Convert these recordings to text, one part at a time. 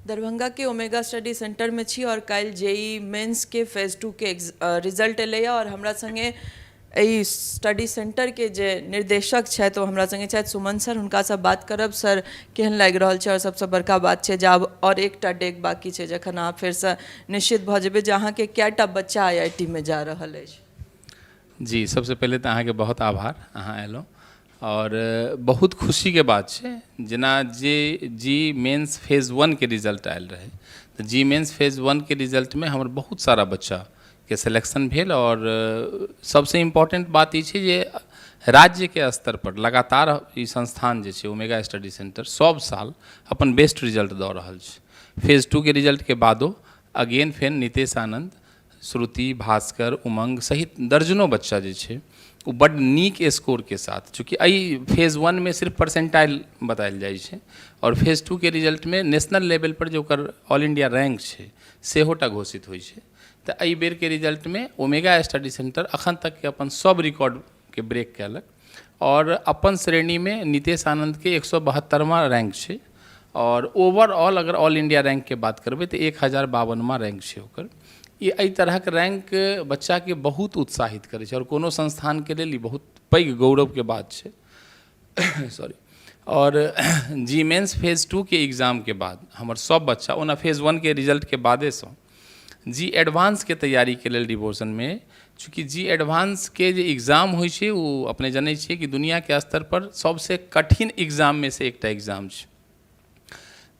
दरभंगा के omega study centre में छी और काल्हि जेई मेंस के फेज 2 के रिजल्ट एलैए और हमरा संगे एहि स्टडी सेंटर के जे निर्देशक छथि ओ हमरा संगे छथि सुमन सर। हुनकासँ बात करब। सर, केहन लागि रहल छै? और सबसँ बड़का बात छै जे आब और एकटा डेग बाकी छै, जखन अहाँ फेरसँ निश्चित भऽ जेबै जे अहाँके कएटा बच्चा आईआईटी में जा रहल अछि। जी, सबसँ पहिले तऽ अहाँके बहुत आभार, अहाँ अयलहुँ आओर बहुत खुशीके बात छै। जेना जे जेई मेन्स फेज 1के रिजल्ट आयल रहै, तऽ जेई मेन्स फेज 1के रिजल्टमे हमर बहुत सारा बच्चाके सिलेक्शन भेल। आओर सबसँ इम्पोर्टेंट बात ई छै जे राज्यके स्तर पर लगातार ई संस्थान जे छै, ओमेगा स्टडी सेंटर, सब साल अपन बेस्ट रिजल्ट दऽ रहल छै। फेज 2के रिजल्टके बादो अगेन फेर नितेश आनन्द, श्रुति, भास्कर, उमंग सहित दर्जनों बच्चा जे छै, ओ बड्ड नीक स्कोरके साथ, चूँकि एहि फेज 1मे सिर्फ परसेंटाइल बतायल जाइ छै आओर फेज 2के रिजल्टमे नेशनल लेवल पर जे ओकर ऑल इंडिया रैंक छै, सेहो टा घोषित होइ छै। तऽ एहि बेरके रिजल्टमे ओमेगा स्टडी सेंटर अखन तकके अपन सब रिकॉर्डके ब्रेक कयलक आओर अपन श्रेणीमे नितेश आनन्दके 172वां रैंक छै आओर ओवरऑल अगर ऑल इंडिया रैंकके बात करबै तऽ 1052वां रैंक छै ओकर। ई एहि तरहक रैंक बच्चाके बहुत उत्साहित करै छै आओर कोनो संस्थानके लेल ई बहुत पैघ गौरवके बात छै। सॉरी। आओर जेई मेन्स फेज 2के एग्जामके बाद हमर सब बच्चा ओना फेज 1के रिजल्टके बादेसँ जेई एडवांसके तैयारीके लेल डिवोशनमे, चूँकि जेई एडवांसके जे एग्जाम होइ छै, ओ अपने जनै छियै कि दुनिआके स्तर पर सबसँ कठिन एग्जाममे से एकटा एग्जाम छै,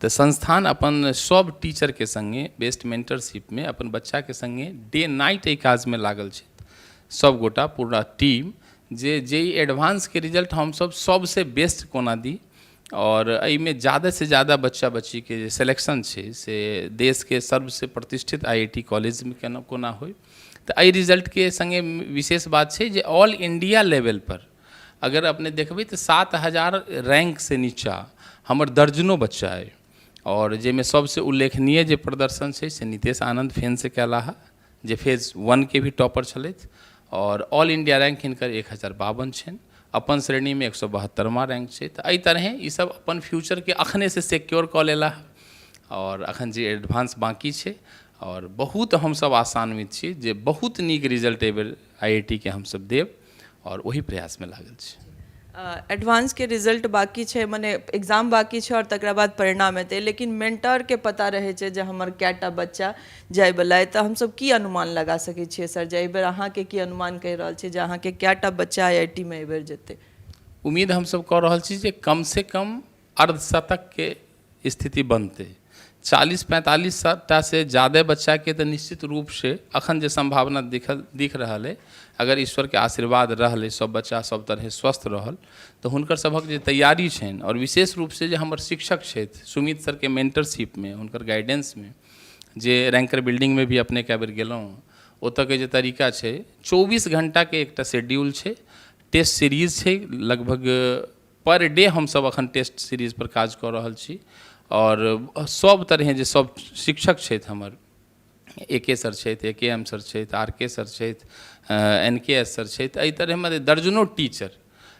तऽ संस्थान अपन सब टीचरके सङ्गे बेस्ट मेंटरशिपमे अपन बच्चाके सङ्गे डे नाइट एहि काजमे लागल छै सब गोटा, पूरा टीम, जे जेई एडवांसके रिजल्ट हमसब सबसँ बेस्ट कोना दी आओर एहिमे ज्यादासँ ज्यादा बच्चा बच्चीके जे सिलेक्शन छै, से देशके सर्वसँ प्रतिष्ठित आईआईटी कॉलेजमे केना कोना होइ। तऽ एहि रिजल्टके सङ्गे विशेष बात छै जे ऑल इंडिया लेवलपर अगर अपने देखबै तऽ 7000 रैंकसँ नीचा हमर दर्जनो बच्चा अइ आओर जाहिमे सबसँ उल्लेखनीय जे प्रदर्शन छै, से नितेश आनन्द फेनसँ कयला हँ, जे फेज 1के भी टॉपर छलथि आओर ऑल इंडिया रैंक हिनकर 1052 छनि, अपन श्रेणीमे 172वां रैंक छै। तऽ एहि तरहेँ ईसब अपन फ्यूचरके अखनेसँ सिक्योर कऽ लेला आओर अखन जे एडवांस बाँकी छै आओर बहुत हमसब आशान्वित छी जे बहुत नीक रिजल्ट एहिबेर आईआईटी के हमसब देब आओर ओही प्रयासमे लागल छी। एडवांस के रिजल्ट बाकी छै, मने एग्जाम बाकी छै आओर तकरा बाद परिणाम एतै, लेकिन मेंटरके पता रहै छै जे हमर कएटा बच्चा जायवला अइ। तऽ हमसब की अनुमान लगा सकै छियै सर, जे एहिबेर अहाँके की अनुमान कहि रहल छी जे अहाँके कएटा बच्चा आईआईटी मे एहिबेर जेतै? उम्मीद हमसब कऽ रहल छी जे कमसँ कम अर्धशतकके स्थिति बनतै। 40-45 टा से ज्यादे बच्चाके तऽ निश्चित रूपसँ अखन जे सम्भावना दिख रहल अइ, अगर ईश्वरके आशीर्वाद रहलै, सब बच्चा सब तरहे स्वस्थ रहल, तऽ हुनकर सभक जे तैयारी छनि आओर विशेष रूपसँ जे हमर शिक्षक छथि, सुमित सरके मेंटरशिपमे, हुनकर गाइडेंसमे, जे रैंकर बिल्डिंगमे भी अपने कए बेर गेलहुँ, ओतऽके जे तरीका छै, 24 घण्टाके एकटा शेड्यूल छै, टेस्ट सीरीज छै। लगभग पर डे हमसब अखन टेस्ट सीरीज पर काज कऽ रहल छी आओर सब तरहे जे सब शिक्षक छथि हमर, ए के सर छथि, ए के एम सर छथि, आर के सर छथि, एन के एस सर छथि, एहि तरहे मने दर्जनो टीचर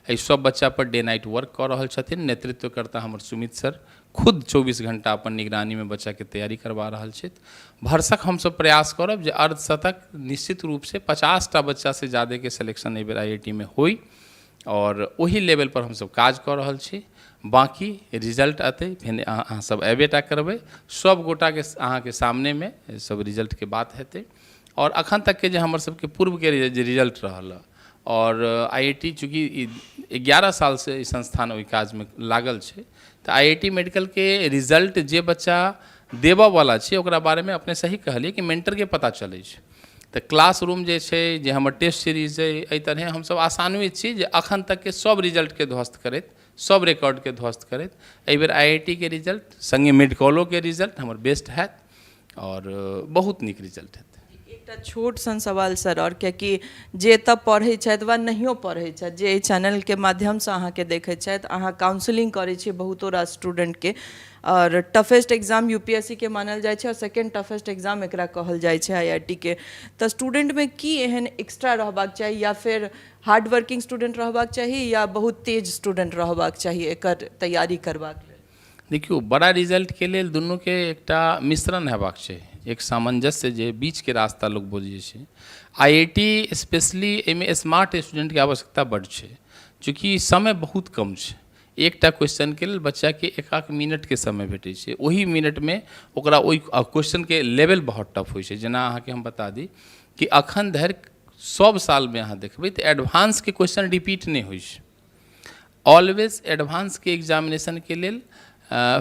एहि सब बच्चा पर डे नाइट वर्क कऽ रहल छथिन। नेतृत्वकर्ता हमर सुमित सर खुद 24 घंटा अपन निगरानीमे बच्चाके तैयारी करबा रहल छथि। भरसक हमसब प्रयास करब जे अर्धशतक, निश्चित रूपसँ 50टा बच्चासँ ज्यादेके सिलेक्शन एहिबेर आईआईटी मे होइ आओर ओहि लेवल पर हमसब काज कऽ रहल छी। बाँकी रिजल्ट एतै, फेर अहाँ सब अयबे टा करबै, सब गोटाके अहाँके सामनेमे सब रिजल्टके बात हेतै। आओर अखन तकके जे हमर सबके पूर्वके जे रिजल्ट रहल हँ आओर आईआईटी, चूँकि 11 सालसँ ई संस्थान ओहि काजमे लागल छै, तऽ आईआईटी मेडिकलके रिजल्ट जे बच्चा देबऽवला छै, ओकरा बारेमे अपने सही कहलियै कि मेंटरके पता चलै छै। तऽ क्लासरूम जे छै, जे हमर टेस्ट सीरीज अइ, एहि तरहे हमसब आशान्वित छी जे अखन तकके सब रिजल्टके ध्वस्त करैत, सब रिकॉर्डके ध्वस्त करैत एहिबेर आईआईटी के रिजल्ट सङ्गे मेडिकलोके रिजल्ट हमर बेस्ट हैत आओर बहुत नीक रिजल्ट हेतै। एकटा छोट सन सवाल सर आओर, कियाकि जे एतऽ पढ़ै छथि वा नहियो पढ़ै छथि, जे एहि चैनलके माध्यमसँ अहाँके देखै छथि, अहाँ काउंसलिंग करै छियै बहुतो रास स्टूडेंटके आओर टफेस्ट एग्जाम यूपीएससी के मानल जाइ छै आओर सेकेंड टफेस्ट एग्जाम एकरा कहल जाइ छै आईआईटी के, तऽ स्टूडेंटमे की एहन एक्स्ट्रा रहबाक चाही, या फेर हार्ड वर्किंग स्टूडेंट रहबाक चाही या बहुत तेज स्टूडेंट रहबाक चाही एकर तैयारी करबाक लेल? देखियौ, बड़ा रिजल्टके लेल दुनूके एकटा मिश्रण हेबाक छै, एक सामंजस्य जे बीचके रास्ता लोक बुझै छै। आईआईटी स्पेशली एहिमे स्मार्ट स्टूडेंटके आवश्यकता बड्ड छै, चूँकि समय बहुत कम छै। एकटा क्वेश्चनके लेल बच्चाके एक आध मिनटके समय भेटै छै। ओहि मिनटमे ओकरा ओहि क्वेश्चनके लेवल बहुत टफ होइ छै। जेना अहाँके हम बता दी कि अखन धरि सब सालमे अहाँ देखबै तऽ एडवांसके क्वेश्चन रिपीट नहि होइ छै। ऑलवेज एडवांसके एग्जामिनेशनके लेल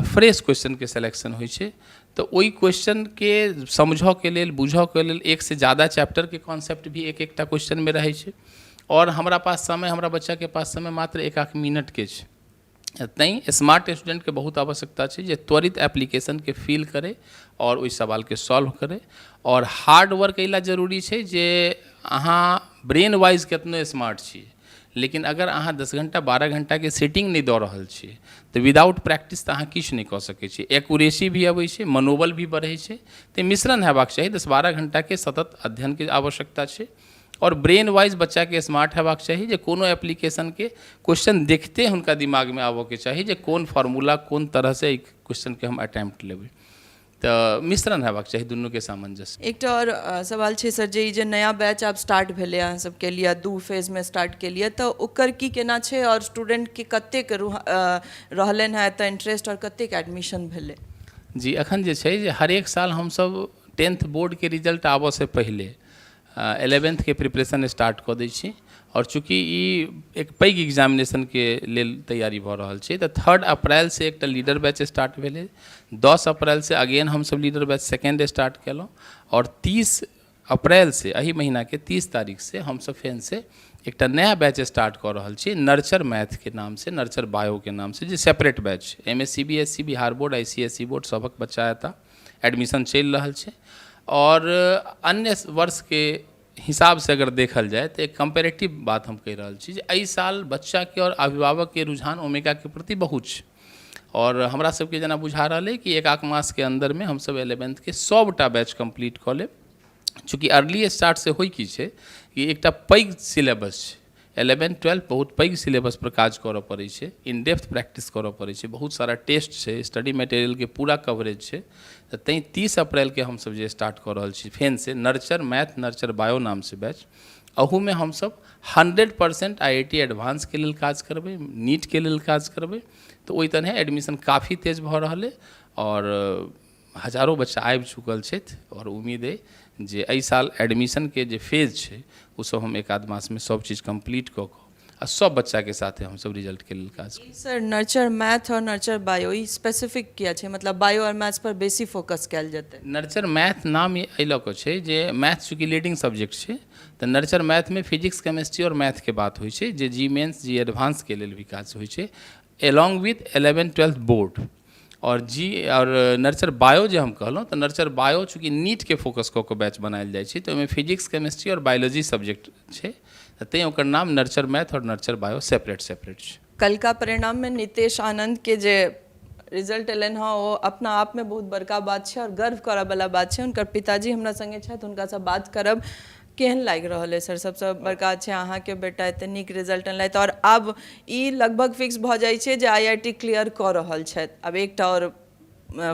फ्रेश क्वेश्चनके सिलेक्शन होइ छै। तऽ ओहि क्वेश्चनके समझऽके लेल, बुझऽके लेल एकसँ ज्यादा चैप्टरके कॉन्सेप्ट भी एक एकटा क्वेश्चनमे रहै छै आओर हमरा पास समय, हमरा बच्चाके पास समय मात्र एक आध मिनटके छै। तैँ स्मार्ट स्टूडेंटके बहुत आवश्यकता छै जे त्वरित एप्लीकेशनके फील करै आओर ओहि सवालके सॉल्व करै। आओर हार्ड वर्क एहि लए जरूरी छै जे अहाँ ब्रेन वाइज कतनो स्मार्ट छी, लेकिन अगर अहाँ 10 घंटा, 12 घंटाके सेटिंग नहि दऽ रहल छियै, तऽ विदाउट प्रैक्टिस तऽ अहाँ किछु नहि कऽ सकै छी। एक्यूरेसी भी अबै छै, मनोबल भी बढ़ै छै। तऽ मिश्रण हेबाक चाही। 10-12 घंटाके सतत अध्ययनके आवश्यकता छै आओर ब्रेन वाइज बच्चाके स्मार्ट हेबाक चाही जे कोनो एप्लीकेशनके क्वेश्चन देखते हुनका दिमागमे आबऽके चाही जे कोन फॉर्मूला, कोन तरहसँ एहि क्वेश्चनके हम अटेम्प्ट लेबै। तऽ मिश्रण हेबाक चाही दुनूके सामंजस्य। एकटा आओर सवाल छै सर, जे ई जे नया बैच आब स्टार्ट भेलै अहाँ सबके लिए, दू फेजमे स्टार्ट केलियै, तऽ ओकर की केना छै आओर स्टूडेंटके कतेक रहलनि हेँ एतऽ इंटरेस्ट आओर कतेक एडमिशन भेलै? जी, एखन जे छै जे हरेक साल हमसभ टेंथ बोर्डके रिजल्ट आबऽसँ पहिले एलेवेंथके प्रिपरेशन स्टार्ट कऽ दै छी। आओर चूँकि ई एक पैघ एग्जामिनेशनके लेल तैयारी भऽ रहल छै, तऽ 3 अप्रैलसँ एकटा लीडर बैच स्टार्ट भेलै। 10 अप्रैलसँ अगेन हमसभ लीडर बैच सेकेंड स्टार्ट केलहुँ आओर 30 अप्रैलसँ, एहि महीनाके 30 तारीखसँ हमसभ फेरसँ एकटा नया बैच स्टार्ट कऽ रहल छी, नर्चर मैथके नामसँ, नर्चर बायोके नामसँ, जे सेपरेट बैच छै। एहिमे CBSE, Bihar board, ICSE board सभक बच्चा एता। एडमिशन चलि रहल छै। आओर अन्य वर्षके हिसाबसँ अगर देखल जाय तऽ एक कम्पेरेटिव बात हम कहि रहल छी जे एहि साल बच्चाके आओर अभिभावकके रुझान ओमेगाके प्रति बहुत छै। आओर हमरा सबके जेना बुझा रहल अइ कि एक आध मासके अन्दरमे हमसब एलेवेंथके सभटा बैच कम्प्लीट कऽ लेब। चूँकि अर्ली स्टार्टसँ होइ की छै कि एकटा पैघ सिलेबस छै। एलेवेंथ ट्वेल्थ बहुत पैघ सिलेबस पर काज करऽ पड़ै छै, इन डेप्थ प्रैक्टिस करऽ पड़ै छै, बहुत सारा टेस्ट छै, स्टडी मटेरियलके पूरा कवरेज छै। तऽ तैँ 30 अप्रैलके हमसब जे स्टार्ट कऽ रहल छी फेरसँ नर्चर मैथ, नर्चर बायो नामसँ बैच, अहूमे हमसब 100% आईआईटी एडवांसके लेल काज करबै, नीटके लेल काज करबै। तऽ ओहि तरहे एडमिशन काफी तेज भऽ रहल अइ आओर हजारो बच्चा आबि चुकल छथि। आओर उम्मीद अइ जे एहि साल एडमिशनके जे फेज छै, ओसब हम एक आध मासमे सब चीज कम्प्लीट कऽ कऽ आ सब बच्चाके साथे हमसब रिजल्टके लेल काज करब। सर, नर्चर मैथ आओर नर्चर बायो, ई स्पेसिफिक किया छै? मतलब बायो आओर मैथ्स पर बेसी फोकस कयल जेतै? नर्चर मैथ नाम एहि लऽ कऽ छै जे मैथ चूँकि लीडिंग सब्जेक्ट छै, तऽ नर्चर मैथमे फिजिक्स, केमिस्ट्री आओर मैथके बात होइ छै, जे जेई मेन्स, जेई एडवांसके लेल भी काज होइ छै, along with 11 12th board. आओर जी, आओर नर्चर बायो जे हम कहलहुँ, तऽ नर्चर बायो चूँकि नीटके फोकस कऽ कऽ बैच बनायल जाइ छै, तऽ ओहिमे फिजिक्स, केमिस्ट्री आओर बायोलॉजी सब्जेक्ट छै। तऽ तैँ ओकर नाम नर्चर मैथ आओर नर्चर बायो सेपरेट सेपरेट छै। कलका परिणाममे नितेश आनन्दके जे रिजल्ट एलनि हँ, ओ अपना आपमे बहुत बड़का बात छै आओर गर्व करऽवला बात छै। हुनकर पिताजी हमरा सङ्गे छथि, हुनकासँ बात करब। केहन लागि रहल अइ सर? सबसँ बड़का छै, अहाँके बेटा एते नीक रिजल्ट अनलथि आओर आब ई लगभग फिक्स भऽ जाइ छै जे आईआईटी क्लियर कऽ रहल छथि। आब एकटा आओर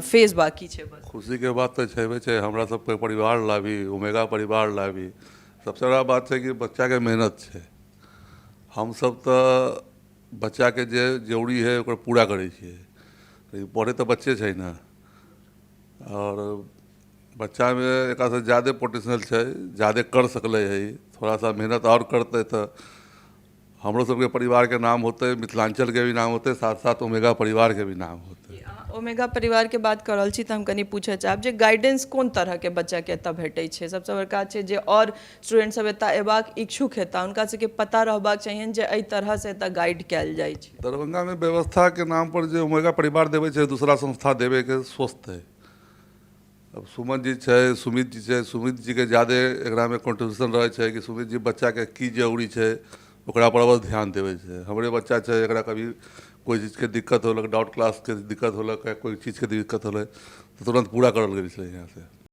फेज बाकी छै बस। खुशीके बात तऽ छेबे छै हमरा सबके परिवार ला भी, ओमेगा परिवार ला भी। सबसँ बड़ा बात छै कि बच्चाके मेहनत छै। हमसब तऽ बच्चाके जे जरूरी है, ओकर पूरा करै छियै, लेकिन पढ़ै तऽ बच्चे छै ने। आओर बच्चामे एकरासँ ज्यादे पोटेंशियल छै, ज्यादे कर सकलै है। थोड़ा सा मेहनत आओर करतै तऽ हमरो सबके परिवारके नाम होतै, मिथिलाञ्चलके भी नाम होतै, साथ साथ ओमेगा परिवारके भी नाम होतै। अहाँ ओमेगा परिवारके बात कऽ रहल छी, तऽ हम कनि पूछऽ चाहब जे गाइडेंस कोन तरहके बच्चाके एतऽ भेटै छै? सबसँ बड़का छै जे आओर स्टूडेंट सब एतऽ अयबाक इच्छुक हेता, हुनका सबके पता रहबाक चाहियनि जे एहि तरहसँ एतऽ गाइड कयल जाइ छै। दरभंगामे व्यवस्थाके नाम पर जे ओमेगा परिवार देबै छै, दूसरा संस्था देबैके सोचतै। अब सुमन जी छै, सुमित जी छै। सुमित जीके ज्यादे एकरामे कॉन्ट्रीब्यूशन रहै छै कि सुमित जी बच्चाके की जरूरी छै, ओकरा पर अवश्य ध्यान देबै छै। हमरे बच्चा छै, एकरा कभी कोइ चीजके दिक्कत होलक, डाउट क्लासके दिक्कत होलक या कोइ चीजके दिक्कत होलै, तऽ तुरन्त पूरा करल गेल छै यहाँसँ।